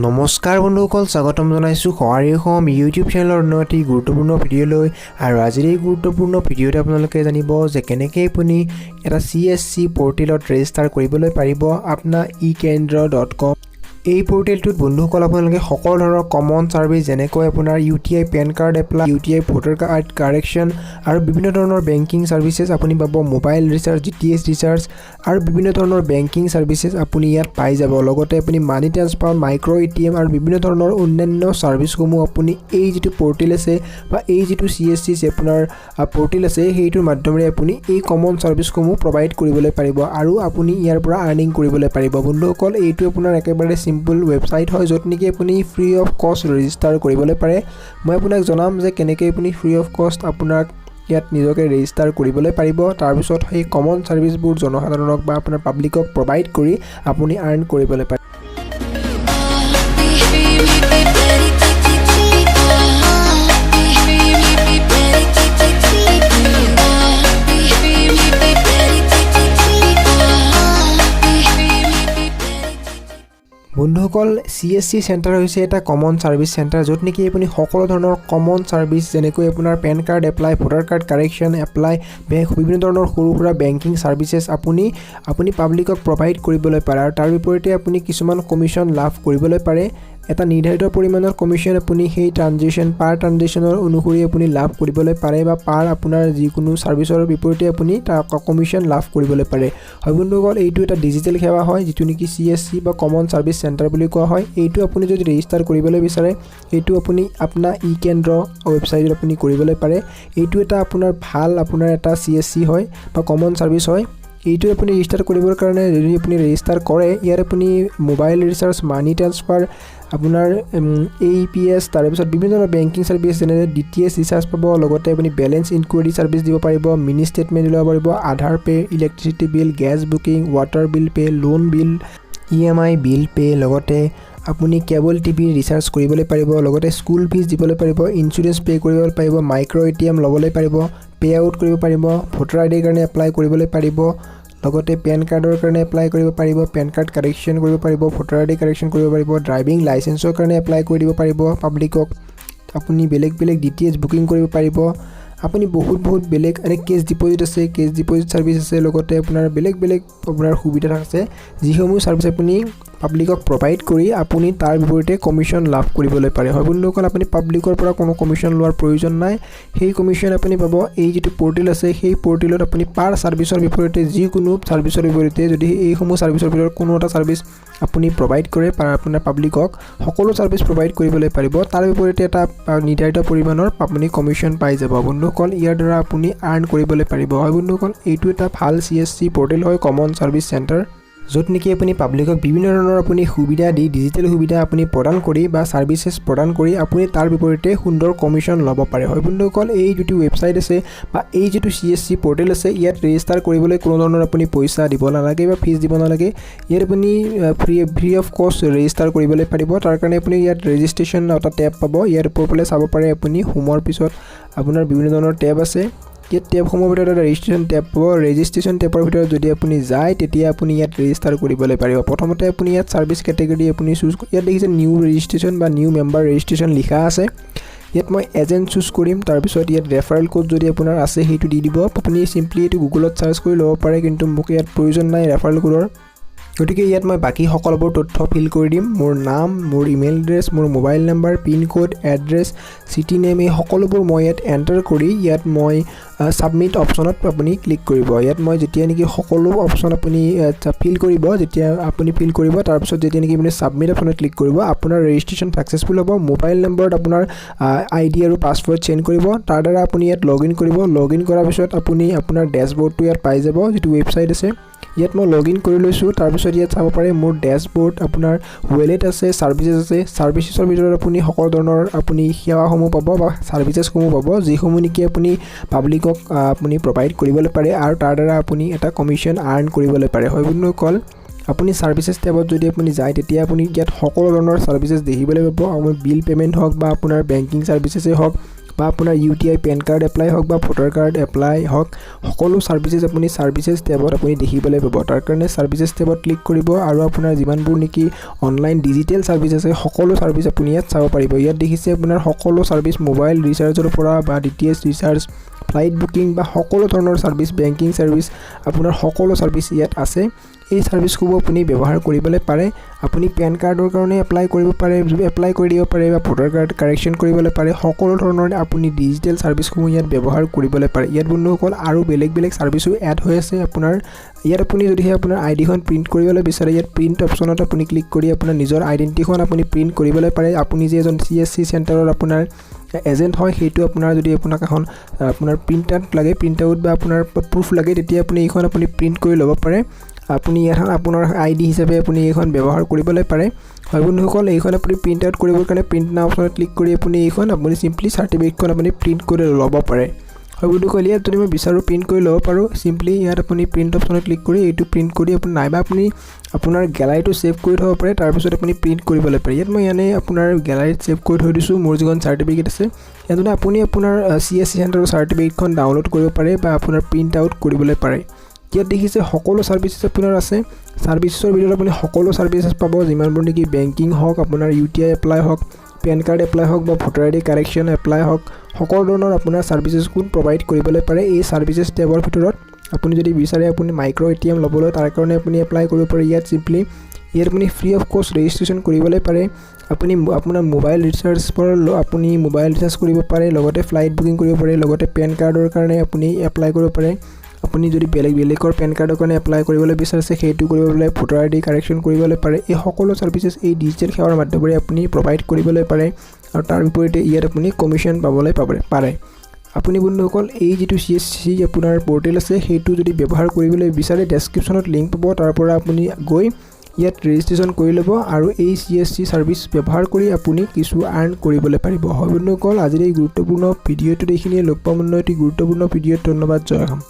নমস্কাৰ বন্ধুসকল, স্বাগতম জনাইছোঁ সঁহাৰি অসম ইউটিউব চেনেলৰ অন্য এটি গুৰুত্বপূৰ্ণ ভিডিঅ'লৈ। আৰু আজিৰ এই গুৰুত্বপূৰ্ণ ভিডিঅ'তে আপোনালোকে জানিব যে কেনেকৈ আপুনি এটা চিএছচি পৰ্টেলত ৰেজিষ্টাৰ কৰিবলৈ পাৰিব, আপনা ই কেন্দ্ৰ.কম। এই পৰ্টেলটোত বন্ধুসকল, আপোনালোকে সকলো ধৰণৰ কমন ছাৰ্ভিচ, যেনেকৈ আপোনাৰ UTI PAN card apply, UTI voter card correction আৰু বিভিন্ন ধৰণৰ বেংকিং ছাৰ্ভিচেছ আপুনি পাব। মোবাইল ৰিচাৰ্জ, ডিটিএইচ ৰিচাৰ্জ আৰু বিভিন্ন ধৰণৰ বেংকিং ছাৰ্ভিচেছ আপুনি ইয়াত পাই যাব। লগতে আপুনি মানি ট্ৰেন্সফাৰ, মাইক্ৰ' এটিএম আৰু বিভিন্ন ধৰণৰ অন্যান্য ছাৰ্ভিচসমূহ আপুনি এই যিটো পৰ্টেল আছে বা এই যিটো চিএছচি আপোনাৰ পৰ্টেল আছে, সেইটোৰ মাধ্যমেৰে আপুনি এই কমন ছাৰ্ভিচসমূহ প্ৰভাইড কৰিবলৈ পাৰিব আৰু আপুনি ইয়াৰ পৰা আৰ্নিং কৰিবলৈ পাৰিব। বন্ধুসকল, এইটো আপোনাৰ একেবাৰে চিম্পল ৱেবছাইট হয়, য'ত নেকি আপুনি ফ্ৰী অফ কষ্ট ৰেজিষ্টাৰ কৰিবলৈ পাৰে। মই আপোনাক জনাম যে কেনেকৈ আপুনি ফ্ৰী অফ কষ্ট আপোনাক ইয়াত নিজকে ৰেজিষ্টাৰ কৰিবলৈ পাৰিব। তাৰপিছত সেই কমন ছাৰ্ভিচবোৰ জনসাধাৰণক বা আপোনাৰ পাব্লিকক প্ৰভাইড কৰি আপুনি আৰ্ণ কৰিবলৈ পাৰিব। Be free, be ready, tick, tick, tick. Be free, be ready, tick, tick, tick. Be free, be ready, tick, tick, tick. Be free, be ready, tick, tick. বন্ধুসকল, চিএছচি চেণ্টাৰ হৈছে এটা common service centre, য'ত নেকি আপুনি সকলো ধৰণৰ common service, যেনেকৈ আপোনাৰ PAN card apply, voter card correction apply, bank বিভিন্ন ধৰণৰ সৰু সুৰা বেংকিং ছাৰ্ভিচেছ আপুনি পাব্লিকক প্ৰভাইড কৰিবলৈ পাৰে আৰু তাৰ বিপৰীতে আপুনি কিছুমান কমিশ্যন লাভ কৰিবলৈ পাৰে। এটা নিৰ্ধাৰিত পৰিমাণৰ কমিশ্যন আপুনি সেই ট্ৰানজেকশ্যন, পাৰ ট্ৰানজেকশ্যনৰ অনুসৰি আপুনি লাভ কৰিবলৈ পাৰে বা পাৰ আপোনাৰ যিকোনো ছাৰ্ভিচৰ বিপৰীতে আপুনি তাৰ কমিশ্যন লাভ কৰিবলৈ পাৰে। হয় বন্ধুসকল, এইটো এটা ডিজিটেল সেৱা হয়, যিটো নেকি চিএছচি বা কমন ছাৰ্ভিচ চেণ্টাৰ বুলি কোৱা হয়। এইটো আপুনি যদি ৰেজিষ্টাৰ কৰিবলৈ বিচাৰে, এইটো আপুনি আপোনাৰ ই কেন্দ্ৰ ৱেবছাইটত আপুনি কৰিবলৈ পাৰে। এইটো এটা আপোনাৰ ভাল আপোনাৰ এটা চিএছচি হয় বা কমন ছাৰ্ভিচ হয়। এইটো আপুনি ৰেজিষ্টাৰ কৰিবৰ কাৰণে, যদি আপুনি ৰেজিষ্টাৰ কৰে, ইয়াত আপুনি মোবাইল ৰিচাৰ্জ, মানি ট্ৰেন্সফাৰ, আপোনাৰ এইপিএছ, তাৰপিছত বিভিন্ন ধৰণৰ বেংকিং ছাৰ্ভিচ, যেনে ডিটিএইচ ৰিচাৰ্জ পাব। লগতে আপুনি বেলেঞ্চ ইনকুৱাৰী ছাৰ্ভিচ দিব পাৰিব, মিনি ষ্টেটমেণ্ট উলিয়াব পাৰিব, আধাৰ pay, electricity bill, gas booking, water bill pay, loan bill, EMI bill pay, লগতে আপুনি কেবল টিভি ৰিচাৰ্জ কৰিবলৈ পাৰিব, লগতে স্কুল ফিজ দিবলৈ পাৰিব, ইঞ্চুৰেঞ্চ পে' কৰিব পাৰিব, মাইক্ৰ' এটিএম ল'বলৈ পাৰিব, পে' আউট কৰিব পাৰিব, ভোটাৰ আই ডিৰ কাৰণে এপ্লাই কৰিবলৈ পাৰিব, লগতে পেন কাৰ্ডৰ কাৰণে এপ্লাই কৰিব পাৰিব, পেন কাৰ্ড কাৰেকশ্যন কৰিব পাৰিব, ভোটাৰ আই ডি কাৰেকশ্যন কৰিব পাৰিব, ড্ৰাইভিং লাইচেঞ্চৰ কাৰণে এপ্লাই কৰি দিব পাৰিব পাব্লিকক। আপুনি বেলেগ বেলেগ ডিটিএইচ বুকিং কৰিব পাৰিব। আপুনি বহুত বহুত বেলেগ এনে কেছ ডিপ'জিট আছে, কেছ ডিপ'জিট ছাৰ্ভিচ আছে, লগতে আপোনাৰ বেলেগ বেলেগ আপোনাৰ সুবিধা আছে, যিসমূহ ছাৰ্ভিচ আপুনি পাব্লিকক প্ৰভাইড কৰি আপুনি তাৰ বিপৰীতে কমিশ্যন লাভ কৰিবলৈ পাৰে। হয় বন্ধুসকল, আপুনি পাব্লিকৰ পৰা কোনো কমিশ্যন লোৱাৰ প্ৰয়োজন নাই। সেই কমিশ্যন আপুনি পাব এই যিটো পৰ্টেল আছে, সেই পৰ্টেলত আপুনি পাৰ ছাৰ্ভিচৰ বিপৰীতে, যিকোনো ছাৰ্ভিচৰ বিপৰীতে, যদি এইসমূহ ছাৰ্ভিচৰ ভিতৰত কোনো এটা ছাৰ্ভিচ আপুনি প্ৰভাইড কৰে, আপোনাৰ পাব্লিকক সকলো ছাৰ্ভিচ প্ৰভাইড কৰিবলৈ পাৰিব, তাৰ বিপৰীতে এটা নিৰ্ধাৰিত পৰিমাণৰ আপুনি কমিশ্যন পাই যাব। বন্ধুসকল, ইয়াৰ দ্বাৰা আপুনি আৰ্ণ কৰিবলৈ পাৰিব। হয় বন্ধুসকল, এইটো এটা ভাল চিএছচি পৰ্টেল হয়, কমন ছাৰ্ভিচ চেণ্টাৰ, য'ত নেকি আপুনি পাব্লিকক বিভিন্ন ধৰণৰ আপুনি সুবিধা দি, ডিজিটেল সুবিধা আপুনি প্ৰদান কৰি বা ছাৰ্ভিচেছ প্ৰদান কৰি আপুনি তাৰ বিপৰীতে সুন্দৰ কমিশ্যন ল'ব পাৰে। হয় বন্ধুসকল, এই যিটো ৱেবছাইট আছে বা এই যিটো চিএছচি পৰ্টেল আছে, ইয়াত ৰেজিষ্টাৰ কৰিবলৈ কোনো ধৰণৰ আপুনি পইচা দিব নালাগে বা ফিজ দিব নালাগে। ইয়াত আপুনি ফ্ৰী অফ কষ্ট ৰেজিষ্টাৰ কৰিবলৈ পাৰিব। তাৰ কাৰণে আপুনি ইয়াত ৰেজিষ্ট্ৰেশ্যন এটা টেব পাব। ইয়াৰ ওপৰ ফালে চাব পাৰে আপুনি, সোমোৱাৰ পিছত আপোনাৰ বিভিন্ন ধৰণৰ টেব আছে। ইয়াত টেবসমূহৰ ভিতৰত এটা ৰেজিষ্ট্ৰেশ্যন টেব পাব। ৰেজিষ্ট্ৰেশ্যন টেবৰ ভিতৰত যদি আপুনি যায়, তেতিয়া আপুনি ইয়াত ৰেজিষ্টাৰ কৰিবলৈ পাৰিব। প্ৰথমতে আপুনি ইয়াত ছাৰ্ভিচ কেটেগৰী আপুনি চুজ, ইয়াত দেখিছে নিউ ৰেজিষ্ট্ৰেশ্যন বা নিউ মেম্বাৰ ৰেজিষ্ট্ৰেশ্যন লিখা আছে। ইয়াত মই এজেণ্ট চুজ কৰিম। তাৰপিছত ইয়াত ৰেফাৰেল ক'ড যদি আপোনাৰ আছে, সেইটো দি দিব। আপুনি চিম্পলি এইটো গুগলত চাৰ্চ কৰি ল'ব পাৰে, কিন্তু মোক ইয়াত প্ৰয়োজন নাই ৰেফাৰেল ক'ডৰ। গতিকে ইয়াত মই বাকী সকলোবোৰ তথ্য ফিল কৰি দিম। মোৰ নাম, মোৰ ইমেইল এড্ৰেছ, মোৰ mobile number, pin code, address, city name, এই সকলোবোৰ মই ইয়াত এণ্টাৰ কৰি ইয়াত মই ছাবমিট অপশ্যনত আপুনি ক্লিক কৰিব। ইয়াত মই যেতিয়া নেকি সকলো অপশ্যন আপুনি ফিল কৰিব, যেতিয়া আপুনি ফিল কৰিব, তাৰপিছত যেতিয়া নেকি আপুনি ছাবমিট অপশ্যনত ক্লিক কৰিব, আপোনাৰ ৰেজিষ্ট্ৰেশ্যন ছাকচেছফুল হ'ব। মোবাইল নম্বৰত আপোনাৰ আই ডি আৰু পাছৱৰ্ড চেঞ্জ কৰিব। তাৰ দ্বাৰা আপুনি ইয়াত লগ ইন কৰিব। লগ ইন কৰাৰ পিছত আপুনি আপোনাৰ ডেছবৰ্ডটো ইয়াত পাই যাব, যিটো ৱেবছাইট আছে। ইয়াত মই লগ ইন কৰি লৈছোঁ। তাৰপিছত ইয়াত চাব পাৰে মোৰ ডেছবৰ্ড, আপোনাৰ ৱেলেট আছে, ছাৰ্ভিচেছ আছে। ছাৰ্ভিচেছৰ ভিতৰত আপুনি সকলো ধৰণৰ আপুনি সেৱাসমূহ পাব বা ছাৰ্ভিচেছসমূহ পাব, যিসমূহ নেকি আপুনি পাব্লিকক আপুনি প্ৰভাইড কৰিবলৈ পাৰে আৰু তাৰ দ্বাৰা আপুনি এটা কমিশ্যন আৰ্ণ কৰিবলৈ পাৰে। হয় বন্ধুসকল, আপুনি ছাৰ্ভিচেছ টেবত যদি আপুনি যায়, তেতিয়া আপুনি ইয়াত সকলো ধৰণৰ ছাৰ্ভিচেছ দেখিবলৈ পাব। আপুনি বিল পে'মেণ্ট হওক বা আপোনাৰ বেংকিং ছাৰ্ভিচেছেই হওক বা আপোনাৰ UTI PAN card apply হওক বা ভোটাৰ কাৰ্ড এপ্লাই হওক, সকলো ছাৰ্ভিচেছ আপুনি ছাৰ্ভিচেছ টেবত আপুনি দেখিবলৈ পাব। তাৰ কাৰণে ছাৰ্ভিচেছ টেবত ক্লিক কৰিব আৰু আপোনাৰ যিমানবোৰ নেকি অনলাইন ডিজিটেল ছাৰ্ভিচ আছে, সকলো ছাৰ্ভিচ আপুনি ইয়াত চাব পাৰিব। ইয়াত দেখিছে আপোনাৰ সকলো ছাৰ্ভিচ, মোবাইল ৰিচাৰ্জৰ পৰা বা DTH recharge, flight booking বা সকলো ধৰণৰ ছাৰ্ভিচ, বেংকিং ছাৰ্ভিচ, আপোনাৰ সকলো ছাৰ্ভিচ ইয়াত আছে। এই ছাৰ্ভিচসমূহ আপুনি ব্যৱহাৰ কৰিবলৈ পাৰে। আপুনি পেন কাৰ্ডৰ কাৰণে এপ্লাই কৰিব পাৰে, এপ্লাই কৰি দিব পাৰে বা ভোটাৰ কাৰ্ড কাৰেকশ্যন কৰিবলৈ পাৰে। সকলো ধৰণৰ আপুনি ডিজিটেল ছাৰ্ভিচসমূহ ইয়াত ব্যৱহাৰ কৰিবলৈ পাৰে। ইয়াত বন্ধুসকল, আৰু বেলেগ বেলেগ ছাৰ্ভিচো এড হৈ আছে আপোনাৰ। ইয়াত আপুনি যদিহে আপোনাৰ আই ডিখন প্ৰিণ্ট কৰিবলৈ বিচাৰে, ইয়াত প্ৰিণ্ট অপশ্যনত আপুনি ক্লিক কৰি আপোনাৰ নিজৰ আইডেণ্টিটিখন আপুনি প্ৰিণ্ট কৰিবলৈ পাৰে। আপুনি যে এজন চিএছচি চেণ্টাৰৰ আপোনাৰ এজেণ্ট হয়, সেইটো আপোনাৰ যদি আপোনাক এখন আপোনাৰ প্ৰিণ্ট আউট লাগে, প্ৰিণ্ট আউট বা আপোনাৰ প্ৰুফ লাগে, তেতিয়া আপুনি এইখন আপুনি প্ৰিণ্ট কৰি ল'ব পাৰে। আপুনি ইয়াত আপোনাৰ আই ডি হিচাপে আপুনি এইখন ব্যৱহাৰ কৰিবলৈ পাৰে। হয় বন্ধুসকল, এইখন আপুনি প্ৰিণ্ট আউট কৰিবৰ কাৰণে প্ৰিণ্ট নাও অপশ্যনত ক্লিক কৰি আপুনি এইখন আপুনি চিম্পলি চাৰ্টিফিকেটখন আপুনি প্ৰিণ্ট কৰি ল'ব পাৰে। হয় বন্ধুসকল, ইয়াত যদি মই বিচাৰোঁ, প্ৰিণ্ট কৰি ল'ব পাৰোঁ। চিম্পলি ইয়াত আপুনি প্ৰিণ্ট অপশ্যনত ক্লিক কৰি এইটো প্ৰিণ্ট কৰি আপুনি নাইবা আপুনি আপোনাৰ গেলাৰীটো ছেভ কৰি থ'ব পাৰে, তাৰপিছত আপুনি প্ৰিণ্ট কৰিবলৈ পাৰে। ইয়াত মই এনেই আপোনাৰ গেলাৰীত ছেভ কৰি থৈ দিছোঁ মোৰ যিখন চাৰ্টিফিকেট আছে। ইয়াত যদি আপুনি আপোনাৰ চিএছচি চেণ্টাৰৰ চাৰ্টিফিকেটখন ডাউনলোড কৰিব পাৰে বা আপোনাৰ প্ৰিণ্ট আউট কৰিবলৈ পাৰে। ইয়াত দেখিছে সকলো ছাৰ্ভিচেছ আপোনাৰ আছে। ছাৰ্ভিচেছৰ ভিতৰত আপুনি সকলো ছাৰ্ভিচেছ পাব, যিমানবোৰ নেকি বেংকিং হওক, আপোনাৰ ইউটিআই এপ্লাই হওক, পেন কাৰ্ড এপ্লাই হওক বা ভোটাৰ আই ডি কাৰেকশ্যন এপ্লাই হওক, সকলো ধৰণৰ আপোনাৰ ছাৰ্ভিচেছবোৰ প্ৰভাইড কৰিবলৈ পাৰে এই ছাৰ্ভিচেছ টেবৰ ভিতৰত। আপুনি যদি বিচাৰে আপুনি মাইক্ৰ' এটিএম ল'বলৈ, তাৰ কাৰণে আপুনি এপ্লাই কৰিব পাৰে ইয়াত। চিম্পলি ইয়াত আপুনি ফ্ৰী অফ কষ্ট ৰেজিষ্ট্ৰেশ্যন কৰিবলৈ পাৰে। আপুনি আপোনাৰ মোবাইল ৰিচাৰ্জ পৰা আপুনি মোবাইল ৰিচাৰ্জ কৰিব পাৰে, লগতে ফ্লাইট বুকিং কৰিব পাৰে, লগতে পেন কাৰ্ডৰ কাৰণে আপুনি এপ্লাই কৰিব পাৰে। আপুনি যদি বেলেগ বেলেগৰ পেন কাৰ্ডৰ কাৰণে এপ্লাই কৰিবলৈ বিচাৰিছে, সেইটো কৰিব পাৰে। ভোটাৰ আই ডি কাৰেকশ্যন কৰিবলৈ পাৰে। এই সকলো ছাৰ্ভিচেছ এই ডিজিটেল সেৱাৰ মাধ্যমেৰে আপুনি প্ৰভাইড কৰিবলৈ পাৰে আৰু তাৰ বিপৰীতে ইয়াত আপুনি কমিশ্যন পাবলৈ পাৰে। আপুনি বন্ধুসকল, এই যিটো চিএছচি আপোনাৰ পৰ্টেল আছে, সেইটো যদি ব্যৱহাৰ কৰিবলৈ বিচাৰে, ডেছক্ৰিপশ্যনত লিংক পাব। তাৰ পৰা আপুনি গৈ ইয়াত ৰেজিষ্ট্ৰেশ্যন কৰি ল'ব আৰু এই চিএছচি ছাৰ্ভিচ ব্যৱহাৰ কৰি আপুনি কিছু আৰ্ণ কৰিবলৈ পাৰিব। হয় বন্ধুসকল, আজিৰ এই গুৰুত্বপূৰ্ণ ভিডিঅ'টোত এইখিনিয়ে। লগ পাম অন্য এটি গুৰুত্বপূৰ্ণ ভিডিঅ'ত। ধন্যবাদ। জয় অসম।